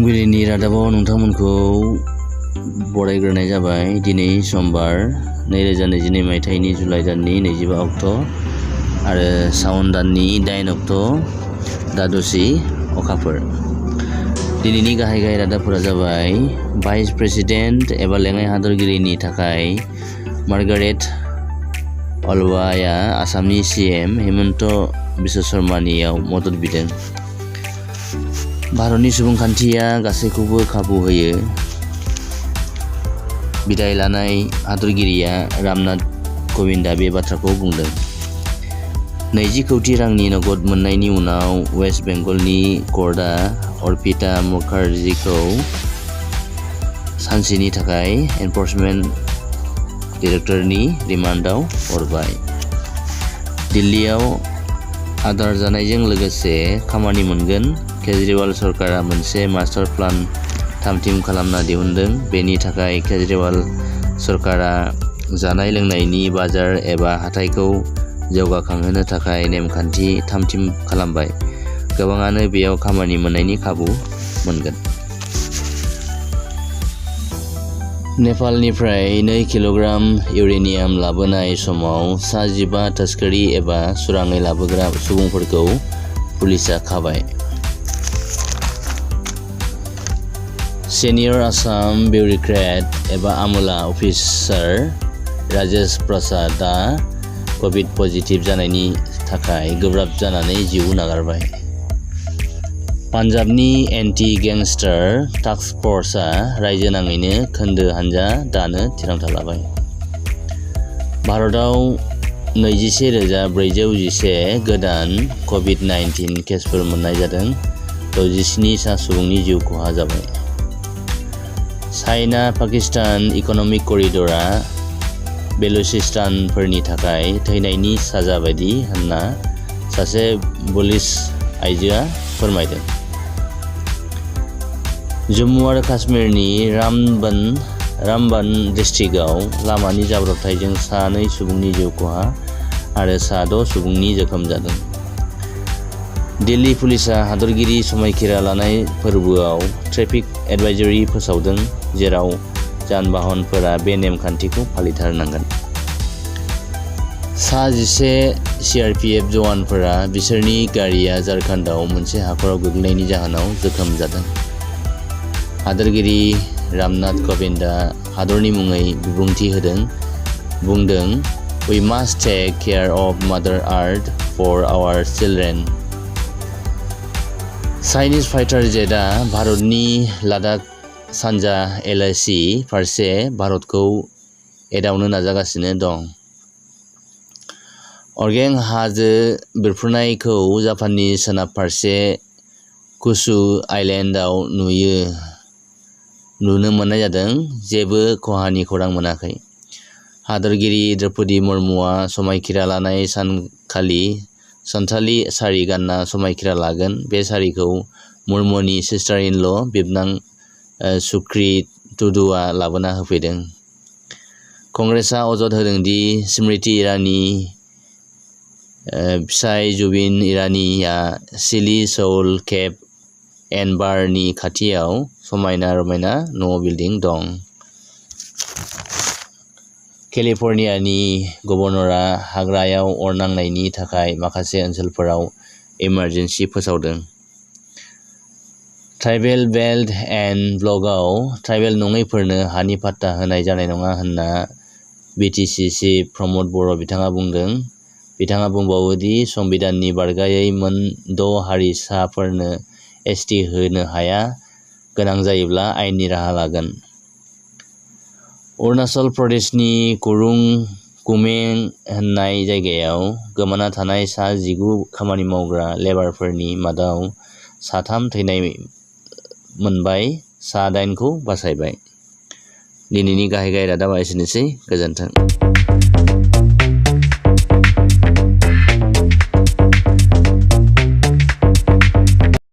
फुंबिलिनि रादाबाव नोंथांमोनखौ बरायग्रोनाय जाबाय। दिनै समबार 2022 मायथाइनि जुलाइ दाननि 25 अक्ट' आरो सावन दाननि 8 अक्ट'। दा दसे अखाफोर। दिनैनि गाहाय रादाबफोरा जाबाय भाइस प्रेसिडेन्ट एबा लेङाइ हादरगिरिनि थाखाय मार्गारेट अलवाया आसामनि CM हेमन्त बिश्व शर्मानियाव मदद बिदों। भारतनि सुबुंखान्थिया गासैखौबो खाबु होयो। बिदाय लानाय हादरगिरिया रामनाथ कविन्दआ बे बाथ्राखौ बुंदों। 20 कौटि रांनि नगद मोननायनि उनाव वेस्ट बेंगलनि कर्टआ अर्पिता मुखार्जीखौ सानसेनि थाखाय एनफर्समेन्ट डाइरेक्टरेटनि रिमान्डआव हरबाय। दिल्लीयाव आदार जानायजों लोगोसे खामानि मोनगोन। केजरीवाल सरकारा मोनसे मास्टार प्लान थाम-थिम खालामना दिहुनदों। बेनि थाखाय केजरीवाल सरकारा जानाय लोंनायनि बाजार एबा हाथाइखौ जौगाखांहोनो थाखाय नेमखान्थि थाम-थिम खालामबाय। गोबाङानो बेयाव खामानि मोननायनि खाबु मोनगोन। नेपालनिफ्राय 2 किल'ग्राम इउरेनियाम लाबोनाय समाव सा 15 तस्करी एबा सुराङै लाबोग्रा सुबुंफोरखौ पुलिसआ खाबाय। सिनियर आसाम बिउरोक्रेट एबा आमोला अफिसार राजेश प्रसादआ कभिड पजिटिभ जानायनि थाखाय गोब्राब जानानै जिउ नागारबाय। पान्जाबनि एन्टि गेंस्टार टास्क फर्सआ रायजो नाङैनो खोन्दो हानजा दानो थिरांथा लाबाय। भारतआव 21,411 गोदान कभिड-19 केसफोर मोननाय जादों। 67 सा सुबुंनि जिउ खहा जाबाय। चाइना पाकिस्तान इकनमिक करिडरआ बेलुचिस्तानफोरनि थाखाय थैनायनि साजा बायदि होनना सासे बुलिश आइजोआ फोरमायदों। जम्मु आरो काश्मीरनि रामबान डिस्ट्रिक्टआव लामानि जाब्रबथायजों 2 सुबुंनि जिउ खहा आरो 6 सुबुंनि जोखोम जादों। दिल्ली पुलिसआ हादरगिरि समायखिरा लानाय फोरबोआव ट्रेफिक एडभाइजरि फोसावदों, जेराव जान-बाहनफोरा बे नेमखान्थिखौ फालिथारनांगोन। सा 11 CRPF जवानफोरा बिसोरनि गारिआ झारखन्डआव मोनसे हाखराव गोग्लैनायनि जाहोनाव जोखोम जादों। हादरगिरि रामनाथ कविन्दआ हादरनि मुङै बिबुंथि बुंदों, "We must take care of Mother Earth for our children." Chinese fighter जेटआ भारतनि लादाख सानजा LAC फारसे भारतखौ एदावनो नाजागासिनो दं। अरगें हाजो बेरफ्रुनायखौ जापाननि सोनाब फारसे कुशु आइलेन्डआव नुनो मोननाय जादों। जेबो खहानि खौरां मोनाखै। हादरगिरि द्रौपदी मुर्मुआ समायखिरा लानाय सानखालि सानथालि सारि गानना समायखिरा लागोन। बे सारिखौ मुर्मुनि सिस्टार-इन-ल बिबनां सुक्रि टुडुआ लाबोना होफैदों। कंग्रेसआ अजद होदों दि स्मृति ईरानी फिसाय जुबिन ईरानीआ सिली सौल केप एन्ड बारनि खाथियाव समायना-रमायना न'-बिल्डिं दं। केलिफर्नियानि गभर्नरआ हाग्रायाव अर नांनायनि थाखाय माखासे ओनसोलफोराव emergency फोसावदों। Tribal belt and ब्लकआव tribal नङैफोरनो हानि पाट्टा होनाय जानाय नङा होनना BTC चिफ प्रमद बर' बिथाङा बुंदों। बिथाङा बुंबावो दि संबिधाननि बारगायै मोन 6 हारिसाफोरनो ST होनो हाया। गोनां जायोब्ला आयेननि राहा लागोन। अरुणाचल प्रदेशनि कुमें होननाय जायगायाव गोमाना थानाय सा 19 खामानि मावग्रा लेबारफोरनि मादाव 3 थैनाय मोनबाय, सा 8 खौ बासायबाय। दिनैनि गाहाय रादाबा एसेनोसै। गोजोन्थों।